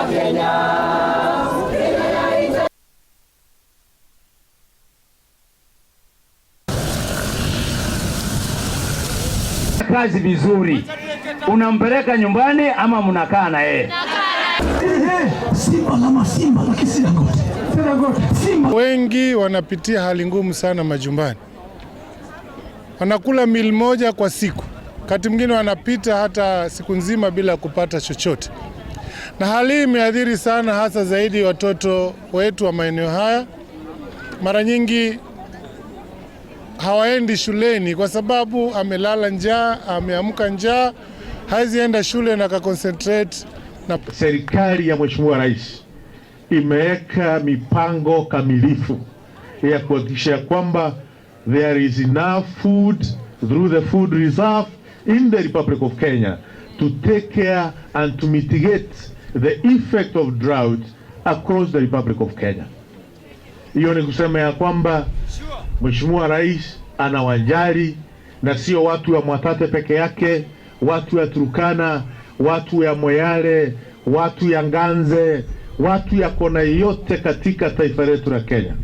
Kenya. Kenya. Kazi vizuri, unampeleka nyumbani ama mnakaa na yeye? Simba lama Simba lakini si Dangote. Simba. Wengi wanapitia hali ngumu sana majumbani, wanakula meal moja kwa siku, wakati mwingine wanapita hata siku nzima bila kupata chochote, na hali hii imeathiri sana, hasa zaidi watoto wetu wa maeneo haya. Mara nyingi hawaendi shuleni kwa sababu amelala njaa, ameamka njaa, hawezi enda shule na akaconcentrate na Serikali ya Mheshimiwa Rais imeweka mipango kamilifu ya kuhakikisha kwamba there is enough food through the food reserve in the Republic of Kenya to take care and to mitigate the effect of drought across the Republic of Kenya. Hiyo ni kusema ya kwamba Mheshimiwa Rais anawajali na sio watu wa Mwatate peke yake, watu ya Turkana, watu ya Moyale, watu ya Nganze, watu ya kona yote katika taifa letu la Kenya.